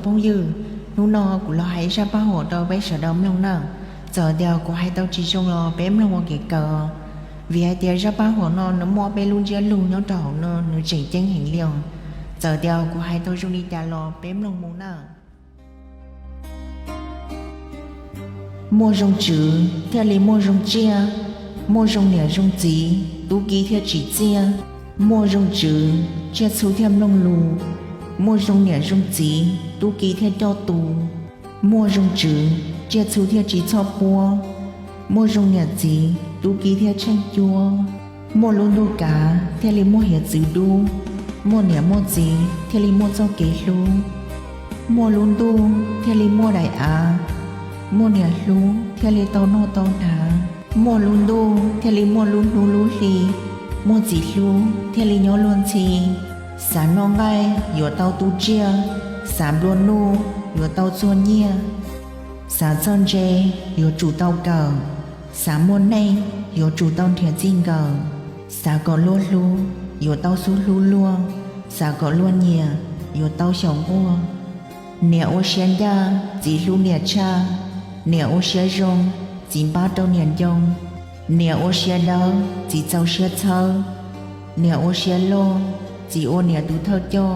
Phooj ywg, hnub no kuv los hais zaj paj huam rau peb sawv daws mloog nawb. Txawm tias kuv hais tau tsis zoo los peb mloog ua kev kawm, vim hais tias zaj paj huam no nws muaj peb lub ntsiab lus nyob rau hauv no, nws tseem ceeb heev li os. Txawm tias kuv hais tau zoo li cas los peb mloog mus nawb. Muaj zoo tswv thiaj li muaj zoo tsiaj, muaj zoo niam zoo txiv tub ki thiaj tsim txiaj. Muaj zoo tswv, tsiaj txhu thiaj mloog lus, muaj zoo niam zoo txiv tub ki thiaj coj tus. Muaj zoo tswv, tsiaj txhu thiaj tsis txhoj puab, muaj zoo niam txiv tub ki thiaj tsheej cuab. Muaj lub ntuj kav thiaj li muaj hiav txwv dub, muaj niam muaj txiv thiaj li muaj txoj kev hlub. Muaj lub ntuj thiaj li muaj daim av, muaj niam hlub thiaj li tau noj tau hnav. Muaj lub ntuj thiaj li muaj lub hnub lub hli, muaj txiv hlub thiaj li nyob luag ntxhi. Xav noj nqaij yuav tau tu tsiaj, xav nplua nuj yuav tau txuag nyiaj. Xav txog ntse yuav tsum tau kawm, xav muaj neej yuav tsum tau nrhiav txij nkawm. Xav kom luag hlub yuav tau xub hlub luag, xav kom luag nyiam yuav tau xyaum nquag. Niam ua siab ncaj, txiv hlub niam tshaj, niam ua siab zoo, txiv npab rau niam ncoo. Niam ua siab dawb, txiv txaus siab txhawb, niam ua siab loj, txiv ua niam tus thawj coj.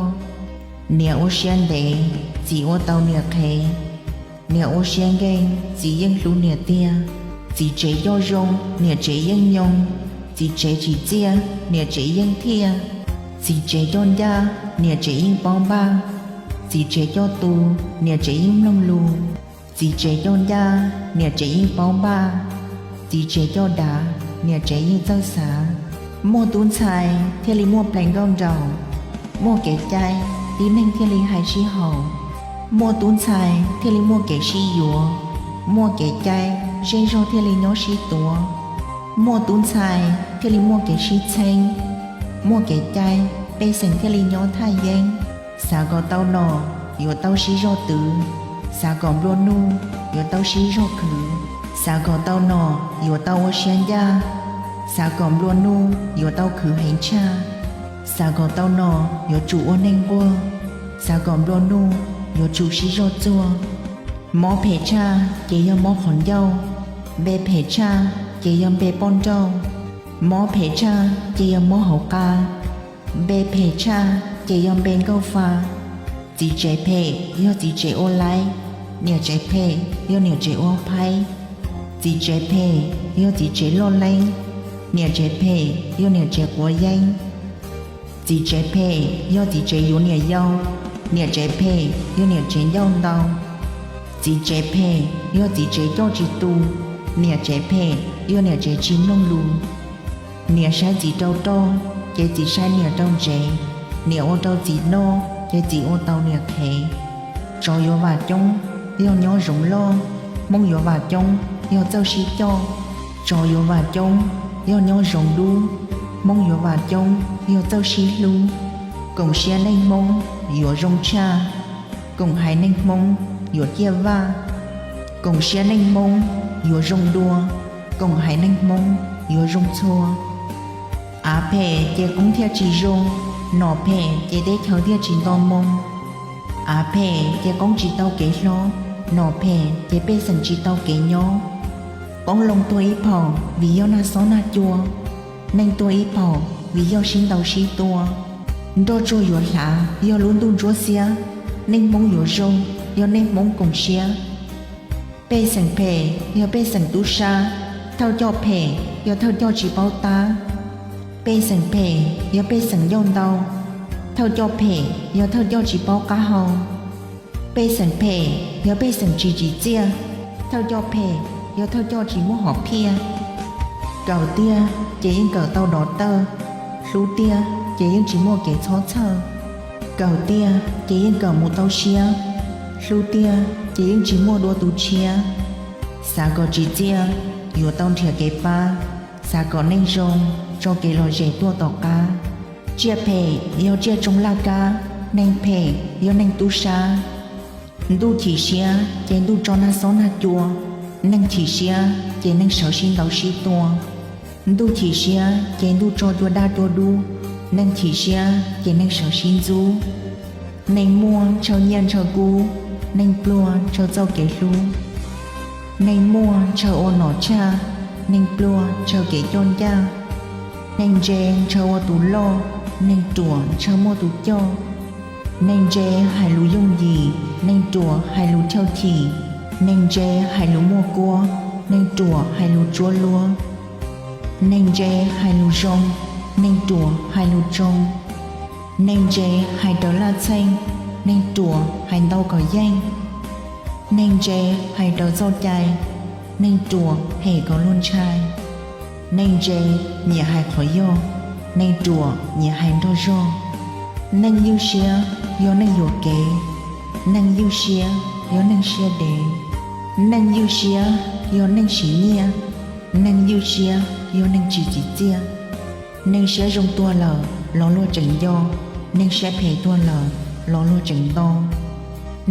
Niam ua siab ntev, txiv ua tau niam qhev, niam ua siab nkeeg, txiv yeej hlub niam tiag. Txiv tsev coj zoo, niam tsev yeej nyoo, txiv tsev tsim txiaj, niam tsev yeej thiaj. Txiv tsev coj ncaj, niam tsev yeej paub npaj, txiv tsev coj tu, niam tsev yeej mloog lus. Txiv tsev coj ncaj, niam tsev yeej paub npaj, txiv tsev coj dav, niam tsev yeej txawj xav. Muaj tub ntxhais thiaj li muaj plees nkauj nraug, muaj kev cai tib neeg thiaj li hais sib haum. Muaj tub ntxhais thiaj li muaj kev sib yuav, muaj kev cai zej zog thiaj li nyob sib tuav. Muaj tub ntxhais thiaj li muaj kev sib txheeb, muaj kev cai pej xeem thiaj li nyob thaj yeeb. Xav kom tau nom yuav tau sib zog twv, xav kom nplua nuj yuav tau sib zog khwv. Xav kom tau nom yuav tau ua siab ncaj, xav kom nplua nuj yuav tau khwv heev tshaj. Xav kom tau nom yuav tsum ua neeg nquag, xav kom nplua nuj yuav tsum sib zog txuag. Mob phem tshaj ces yog mob qhov ncauj, npe phem tshaj ces yog npe poj nrauj. Mob phem tshaj ces yog mob hauv qa, npe phem tshaj ces yog npe nkauj fa. Txiv tsev phem yog txiv tsev ua laib, niam tsev phem yog niam tsev ua phaib. Txiv tsev phem yog txiv tsev loj leeb, niam tsev phem yog niam tsev quav yeeb. Txiv tsev phem yog txiv tsev yuav niam yau, niam tsev phem yog niam tsev ncauj ntau. Txiv tsev phem yog txiv tsev coj tsis tu, niam tsev phem yog niam tsev tsis mloog lus. Niam saib txiv rau roj, ces txiv saib niam rau ntsev. Niam ua rau txiv noj, ces txiv ua tau niam qhev. Tsov yuav vam coob yog nyob zoov loj, Hmoob yuav vam coob yog txawj sib coj. Tsov yuav vam coob yog nyob zoov dub, Hmoob yuav vam coob yog txawj sib hlub. Koom siab neej Hmoob yuav zoo tshaj, koom haiv neeg Hmoob yuav ciaj vaj. Koom siab neej Hmoob yuav zoo dua, koom haiv neeg Hmoob yuav zoo txhua. Av phem ces qoob thiaj tsis zoo, nom phem ces teb chaws thiaj tsis nto moo. Av phem ces qoob tsis tau kev hlob, nom phem ces pej xeem tsis tau kev nyob. Qoob loo tuag ib phaum vim yog nag xob nag cua, neeg tuag ib phaum vim yog sib ntaus sib tua. Nroj tsuag yuav hlav yog lub ntuj ntsuab xiab, neej Hmoob yuav zoo yog neej Hmoob koom siab. Pej xeem phem yog pej xeem tub sab, thawj coj phem yog thawj coj tsis paub tab. Pej xeem phem yog pej xeem ncauj ntau, thawj coj phem yog thawj coj tsis paub qab hau. Pej xeem phem yog pej xeem tsis tsim txiaj, thawj coj phem yog thawj coj tsis muaj hom phiaj. Kawm tiag ces yeej kawm tau dov tawj, hlub tiag ces yeej tsis muaj kev txhob txhawj. Kawm tiag ces yeej kawm mus tau siab, hlub tiag ces yeej tsis muaj dua tus tshiab. Xav kom tsim txiaj yuav tau nrhiav kev pab, xav kom neej zoo tso kev lom zem tuaj tom qab. Tsiaj phem yog tsiaj tsoo laj kab, neeg phem yog neeg tub sab. Ntuj chim siab ces ntuj tso nag xob nag cua, neeg chim siab ces neeg sawv sib ntaus sib tua. Ntuj chim siab ces ntuj tso cua daj cua dub, neeg chim siab ces neeg sawv sib ntxub. Neeg muaj ntshaw nyiaj ntshaw kub, neeg pluag ntshaw txoj kev hlub. Neeg muaj ntshaw ua nom tshaj, neeg pluag ntshaw kev coj ncaj. Neeg ntse ntshaw ua tus loj, neeg ruam ntshaw muaj tus coj. Neeg ntse hais lus yooj yim, neeg ruam hais lus chawj chim. Neeg ntse hais lus muaj kuab, neeg ruam hais lus tsuab luab. Neeg ntse hais lus zoo, neeg ruam hais lus tsoo. Neeg ntse hais raws laj txheej, neeg ruam hais ntau kom yeej. Neeg ntse hais raws txoj cai, neeg ruam hem kom luag ntshai. Neeg ntse nyiam hais qhov yog, neeg ruam nyiam hais nrog zog. Neeg ywj siab yog neeg yuam kev, neeg ywj siab yog neeg siab dev. Neeg ywj siab yog neeg siv nyiaj, neeg ywj siab yog neeg tsis tsim txiaj. Neeg siab zoo tuag lawm los luag tseem nco, neeg siab phem tuag lawm los luag tseem nto.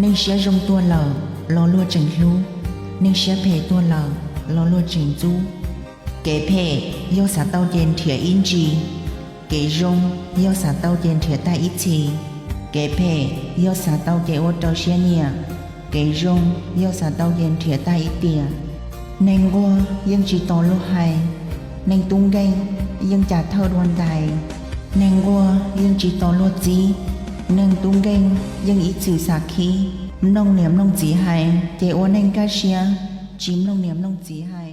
Neeg siab zoo tuag lawm los luag tseem hlub, neeg siab phem tuag lawm los luag tseem ntxub. Kev phem yog xav tau ces nrhiav ib ntsis, kev zoo yog xav tau ces nrhiav tag ib txhis. Kev phem yog xav tau ces ua rau siab nyiam, kev zoo yog xav tau ces nrhiav tag ib tiam. Neeg nquag yeej tsis tos luag hais, neeg tub nkeeg yeej cas thawj dua ntais. Neeg nquag yeej tsis tos luag txib, neeg tub nkeeg yeej ib txwm xav khib. Mloog niam mloog txiv hais ces ua neej kaj siab, tsis mloog niam mloog txiv hais